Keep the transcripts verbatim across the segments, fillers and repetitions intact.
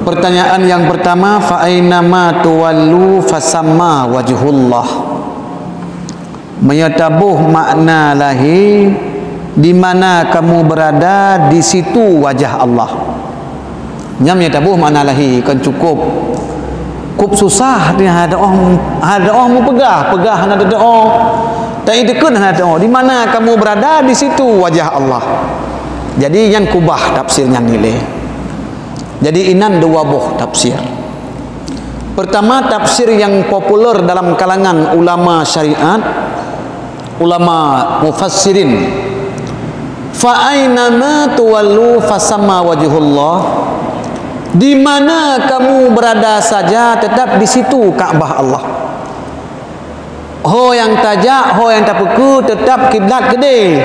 Pertanyaan yang pertama, fa aina ma tuwallu fasamma wajhullah. Meunyoe taboh makna lahé, di mana kamu berada, di situ wajah Allah. Nyan meunyoe taboh makna lahé, kan cukup, cukup susah dia hana teu'oh, hana teu'oh mupeugah, peugah hana teu'oh, taideukeun hana teu'oh. Di mana kamu berada, di situ wajah Allah. Jadi nyan kubah tafsir nyan nilai. Jadi inan dua boh tafsir. Pertama, tafsir yang populer dalam kalangan ulama syariat, ulama mufassirin. Fa aina ma tuwallu fasamma wajhullah. Di mana kamu berada saja, tetap di situ Ka'bah Allah. Ho nyang tajak, ho nyang tapeuku, tetap kiblat keudeh.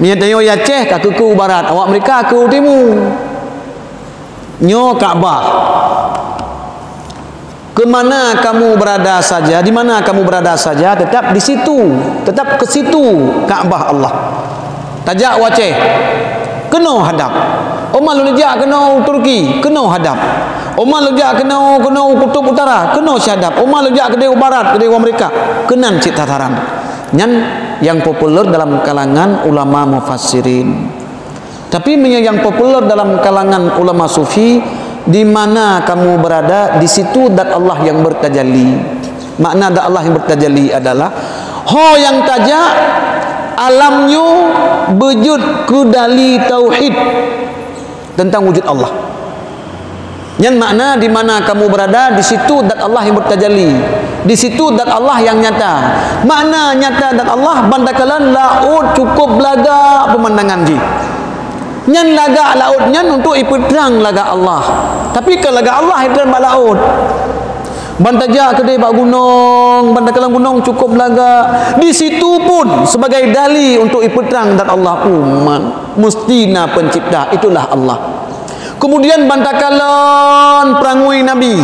Meunyoe tanyoe Aceh ka keuku barat, awak Amerika keu timu. Nyoe Ka'bah. Ke mana kamu berada saja, di mana kamu berada saja, tetap di situ, tetap ke situ Ka'bah Allah. Tajak u Aceh, keunoe hadap. Oma lôn jak keunoe u Turki, keunoe hadap. Oma lôn jak keunoe, keunoe u Kutub Utara, keunoe sihadap. Oma lôn jak keudeh u barat, keudeh u Amerika, keunan cit sasaran. Nyan nyang populer dalam kalangan ulama mufassirin. Tapi meunyoe nyang populer dalam kalangan ulama sufi, di mana kamu berada, di situ zat Allah yang bertajalli. Makna zat Allah yang bertajalli adalah, ho nyang tajak, alam nyoe beujeuet keu dali tauhid tentang wujud Allah. Nyan makna di mana kamu berada, di situ zat Allah yang bertajalli. Di situ zat Allah yang nyata. Makna nyata zat Allah, ban takalon laôt cukup lagak peumandangan jih. Nyan lagak laôt nyan untuk ipeutrang lagak Allah. Tapi kon lagak Allah itreun bak laôt. Ban tajak keudeh bak gunong, ban takalon gunong cukup lagak. Di situ pun sebagai dali untuk ipeutrang zat Allah. Umat, mesti na pencipta, itulah Allah. Kemudian ban takalon peurangui Nabi.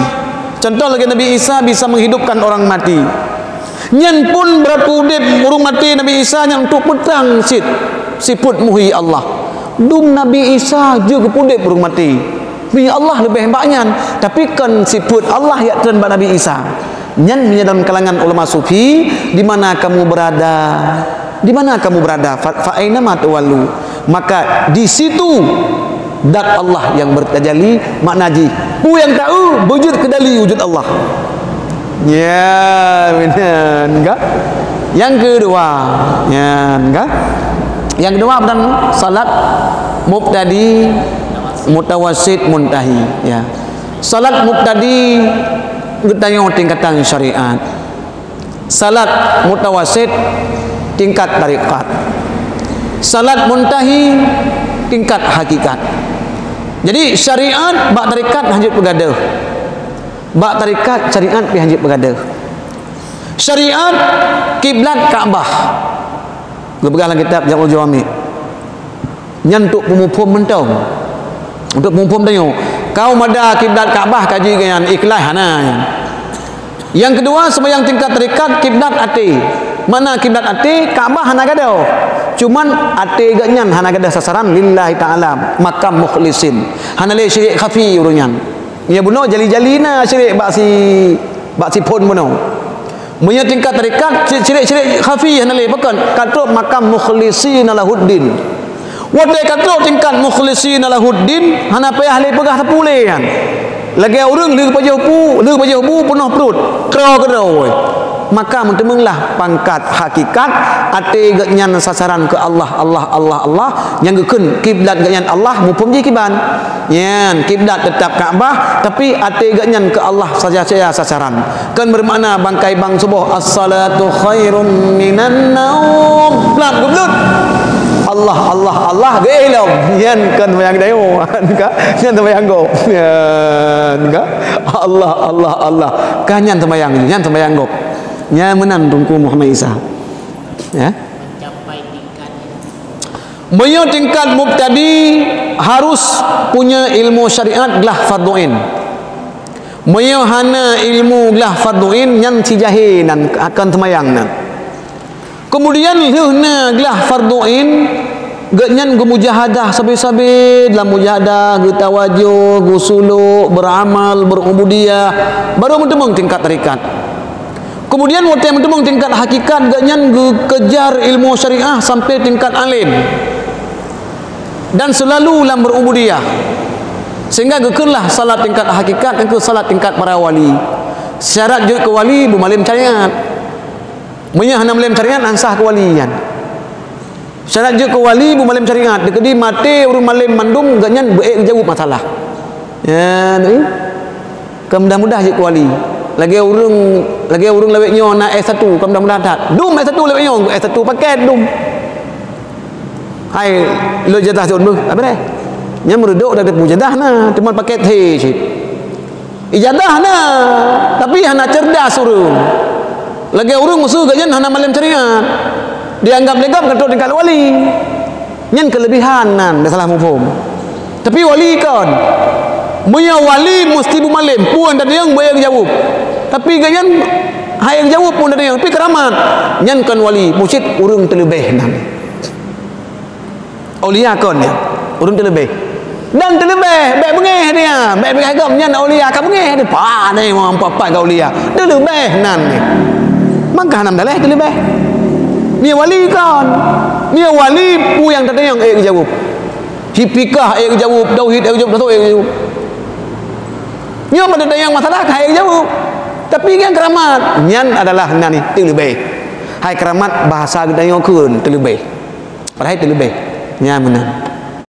Contoh lagée Nabi Isa bisa menghidupkan orang mati. Nyan pun beurapeuudeb ureuëng maté Nabi Isa nyan untuk peutrang cit sifeuet muhyi Allah. Dum Nabi Isa jeuet geupeuudeb ureuëng maté. Muhyi Allah leubeh bak nyan, tapi kon sifeuet Allah jak treun bak Nabi Isa. Nyan meunyoe dalam kalangan ulama sufi, di mana kamu berada? Di mana kamu berada? Fa, fa aina ma tuwallu. Maka di situ zat Allah yang bertajalli, makna jih, peue nyang taeu beujeuet keu dali wujud Allah. Ya, meunan ka. Nyang keudua, nyan ka. Nyang keudua, bukan salat mubtadi, mutawassit, muntahi, ya. Salat mubtadi geutanyoe tingkatan syariat. Salat mutawassit tingkat tarekat. Salat muntahi tingkat hakikat. Jadi syariat bak tarekat hanjeuet peugadeuh. Bak tarekat syariat pih hanjeuet peugadeuh. Syariat kiblat Ka'bah. Geupeugah lam kitab Jam'ul Jawami. Nyan untuk peumuphom mantong. Untuk peumuphom tanyoe. Kau mada kiblat Ka'bah ka jih nyan ikhlas hana nyan. Nyang keudua, seumayang tingkat tarekat kiblat até. Makna kiblat até, Ka'bah hana gadôh. Cuman até geuh nyan hana gadôh sasaran lillahi ta'ala, makam mukhlisin. Hana lé syirik khafi ureuëng nyan. Nyang bunoe jali-jali na syirik bak si, bak si phon bunoe. Meunyoe tingkat tarekat, syirik-syirik khafi hana lé, pakon? Ka trok makam mukhlisina lahuddin. Watée ka trok tingkat mukhlisina lahuddin, hana payah lé peugah sapeue lé nyan. Lagée ureuëng lheueh pajoh bu, lheueh pajoh bu peunoh pruet, troe keudroe. Maka meuteumeunglah pangkat hakikat, até geuhnyan sasaran keu Allah, Allah, Allah, Allah, nyang geukheun kiblat geuhnyan Allah, muphom jih kiban. Nyan, kiblat teutap Ka'bah, tapi até geuhnyan keu Allah saja-saja sasaran. Kon beumakna bangkai bang suboh, "As-salatu khairum minan naum." Plat geublut. Allah, Allah, Allah, geuéh lom. Nyan kon seumayang dayo. Ka? Nyan seumayang gob. Nyan ka? Allah, Allah, Allah. Ka nyan seumayang, nyan seumayang gob. Nyan meunan Teungku Muhammad Isa. Ya. Meunyoe tingkat mubtadi harus punya ilmu syariat glah fardhu ain. Meunyoe hana ilmu glah fardhu ain, nyan si jahé nan akan seumayang nan. Kemudian lheueh na glah fardhu ain, Geuhnyan geumujahadah sabe-sabe, lam mujahadah geutawajoh, geusulok, beuramal, beurububiyah, baru meuteumeung tingkat tarekat. Keumudian watée meuteumeung tingkat hakikat, geuhnyan geukejar ilmu syariah sampai tingkat alim. Dan seulalu lam beurububiyah. Sehingga geukheunlah salat tingkat hakikat, dan keu salat tingkat para wali. Syarat jeuet keu wali, beumalem syariat. Meunyoe hana malem syariat, hana sah keu wali nyan. Syarat jeuet keu wali, beumalem syariat. Dikeudi maté ureuëng malem mandum, geuhnyan beuék geujaweueb masalah. Ya, ni. Ka mudah-mudah jeuet keu wali. Lagée ureuëng, lagée ureuëng lawét nyoe na S satu, ka mudah-mudah that. Dum S satu lawét nyoe, S satu paket dum. Hai, lo ijazah sion beuh, apa deh? Nyan meureudoh dah teupeu ijazah na, teuma paket he cit. Ijazah na, tapi hana cerdas ureuëng. Lagée ureuëng usu geuhnyan hana malem syariat. Dianggap lé gob ka trok tingkat wali. Nyan keulebihan nan, dah salah muphom. Tapi wali kon. Meunyoe wali meusti beumalem, peue nyang tanyong beuék geujaweueb. Tapi geuhnyan han ék geujaweueb peue nyang tanyong, tapi keuramat. Nyan kon wali, meucit ureuëng teuleubeh nan. Aulia kon nyan, ureuëng teuleubeh. Dan teuleubeh, bék beungéh dia, bék beungéh gob nyan aulia ka beungéh dia. Pane meuampat-ampat keu aulia. Teuleubeh nan ni. Maka hana meudaléh teuleubeh. Meunyoe wali kon. Meunyoe wali peue nyang tatanyong ék geujaweueb. Hi pikah ék geujaweueb, tauhid ék geujaweueb, tasawuf ék geujaweueb. Nyoe pada tanyong masalah ka ék geujaweueb. Tapi nyang keuramat, nyan adalah nan ni teuleubeh. Hai keuramat bahasa geutanyoe kheun teuleubeh. Padahai teuleubeh. Nyan meunan.